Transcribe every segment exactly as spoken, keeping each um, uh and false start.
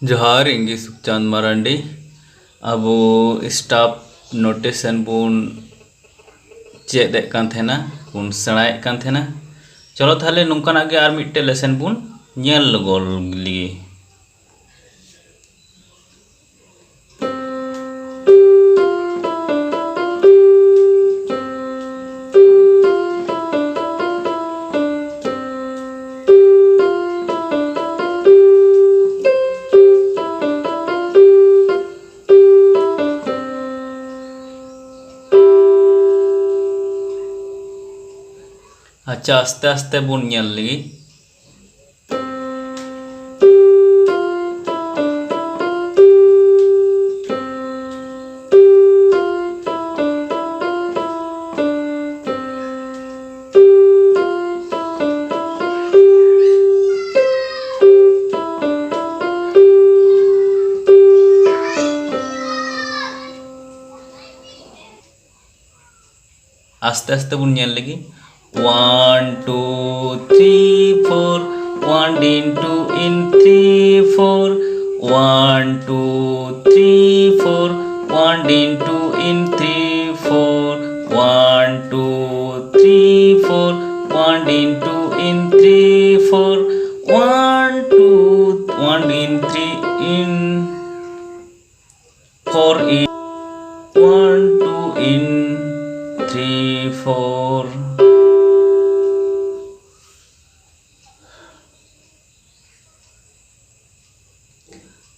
ᱡᱚᱦᱟᱨ, ᱤᱧ ᱜᱮ ᱥᱩᱠᱪᱟᱸᱫ ᱢᱟᱨᱟᱱᱰᱤ᱾ ᱟᱵᱚ staff notation ᱵᱚᱱ ᱪᱮᱫ ᱮᱫ ᱠᱟᱱ ᱛᱟᱦᱮᱱᱟ, ᱵᱚᱱ ᱥᱮᱬᱟᱭᱮᱫ ᱠᱟᱱ ᱛᱟᱦᱮᱱᱟ᱾ ᱪᱚᱞᱚ ᱛᱟᱦᱞᱮ ᱱᱚᱝᱠᱟᱱᱟᱜ ᱜᱮ ᱟᱨ ᱢᱤᱫᱴᱮᱡ lesson ᱵᱚᱱ ᱧᱮᱞ ᱜᱚᱫ ᱞᱮᱜᱮ᱾ ᱟᱪᱪᱷᱟ, ᱟᱥᱛᱮ ᱟᱥᱛᱮ ᱵᱚᱱ ᱧᱮᱞ ᱞᱮᱜᱮ᱾ ᱟᱥᱛᱮ ᱟᱥᱛᱮ ᱵᱚᱱ ᱧᱮᱞ ᱞᱮᱜᱮ᱾ One, two, three, four. One, din, two, in, three, four. One, two, three, four. One, din, two, in, three, four. One, two, three, four. One, din, two, in, three, four. One, two, one, din, three, in, four, in, one, two, in, three, four.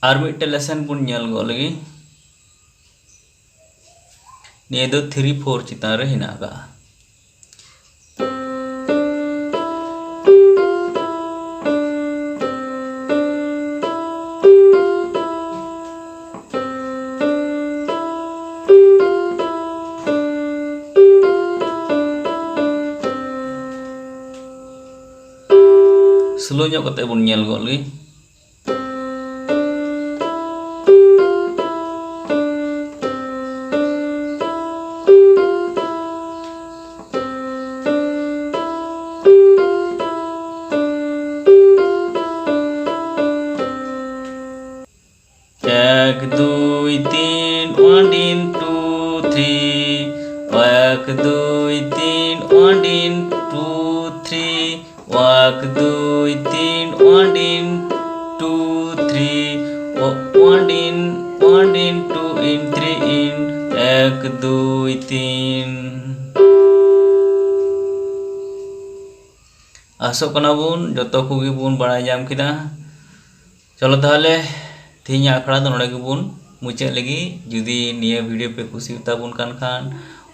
ᱟᱨ ᱢᱤᱫᱴᱮᱡ lesson ᱵᱚᱱ ᱧᱮᱞ ᱜᱚᱫ ᱞᱮᱜᱮ᱾ ᱱᱤᱭᱟᱹ ᱫᱚ three four ᱪᱮᱛᱟᱱ ᱨᱮ ᱦᱮᱱᱟᱜ ᱟᱠᱟᱫᱼᱟ᱾ Slow ᱧᱚᱜ ᱠᱟᱛᱮ ᱵᱚᱱ ᱧᱮᱞ ᱜᱚᱫ ᱞᱮᱜᱮ᱾ দুই তিন, ওয়ান ইন টু থ্রি। এক দুই তিন, ওয়ান ইন টু থ্রি। এক দুই তিন, one in two three. One in, one in two in three in. এক দুই তিন। ᱟᱥᱚᱜ ᱠᱟᱱᱟ ᱵᱚᱱ ᱡᱚᱛᱚ ᱠᱚᱜᱮ ᱵᱚᱱ ᱵᱟᱲᱟᱭ ᱧᱟᱢ ᱠᱮᱫᱟ᱾ ᱪᱚᱞᱚ ᱛᱟᱦᱚᱞᱮ, ᱛᱮᱦᱮᱧᱟᱜ ᱟᱠᱷᱲᱟ ᱫᱚ ᱱᱚᱰᱮ ᱜᱮᱵᱚᱱ ᱢᱩᱪᱟᱹᱫ ᱞᱮᱜᱮ᱾ ᱡᱩᱫᱤ ᱱᱤᱭᱟᱹ ᱵᱷᱤᱰᱤᱭᱳ ᱯᱮ ᱠᱩᱥᱤᱭᱟᱛᱟ ᱵᱚᱱ ᱠᱟᱱ ᱠᱷᱟᱱ,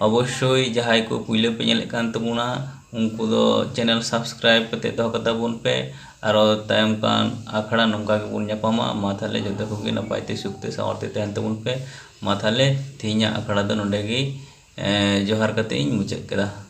ᱚᱵᱚᱥᱥᱳᱭ ᱡᱟᱦᱟᱸᱭ ᱠᱚ ᱯᱩᱭᱞᱟᱹ ᱯᱮ ᱧᱮᱞᱮᱫ ᱠᱟᱱ ᱛᱟᱵᱚᱱᱟ, ᱩᱱᱠᱩ ᱫᱚ ᱪᱮᱱᱮᱞ ᱥᱟᱵᱥᱠᱨᱟᱭᱤᱵ ᱠᱟᱛᱮ ᱫᱚᱦᱚ ᱠᱟᱛᱟ ᱵᱚᱱ ᱯᱮ᱾ ᱟᱨᱚ ᱛᱟᱭᱚᱢ ᱠᱟᱱ ᱟᱠᱷᱲᱟ ᱱᱚᱝᱠᱟ ᱜᱮᱵᱚᱱ ᱧᱟᱯᱟᱢᱟ᱾ ᱢᱟ ᱛᱟᱦᱚᱞᱮ, ᱡᱚᱛᱚ ᱠᱚᱜᱮ ᱱᱟᱯᱟᱭ ᱛᱮ, ᱥᱩᱠ ᱛᱮ, ᱥᱟᱶᱟᱨ ᱛᱮ ᱛᱟᱦᱮᱱ ᱛᱟᱵᱚᱱ ᱯᱮ᱾ ᱢᱟ ᱛᱟᱦᱚᱞᱮ, ᱛᱮᱦᱮᱧᱟᱜ ᱟᱠᱷᱲᱟ ᱫᱚ ᱱᱚᱰᱮ ᱜᱮ, ᱮ, ᱡᱚᱦᱟᱨ ᱠᱟᱛᱮ ᱤᱧ ᱢᱩᱪᱟᱹᱫ ᱠᱮᱫᱟ᱾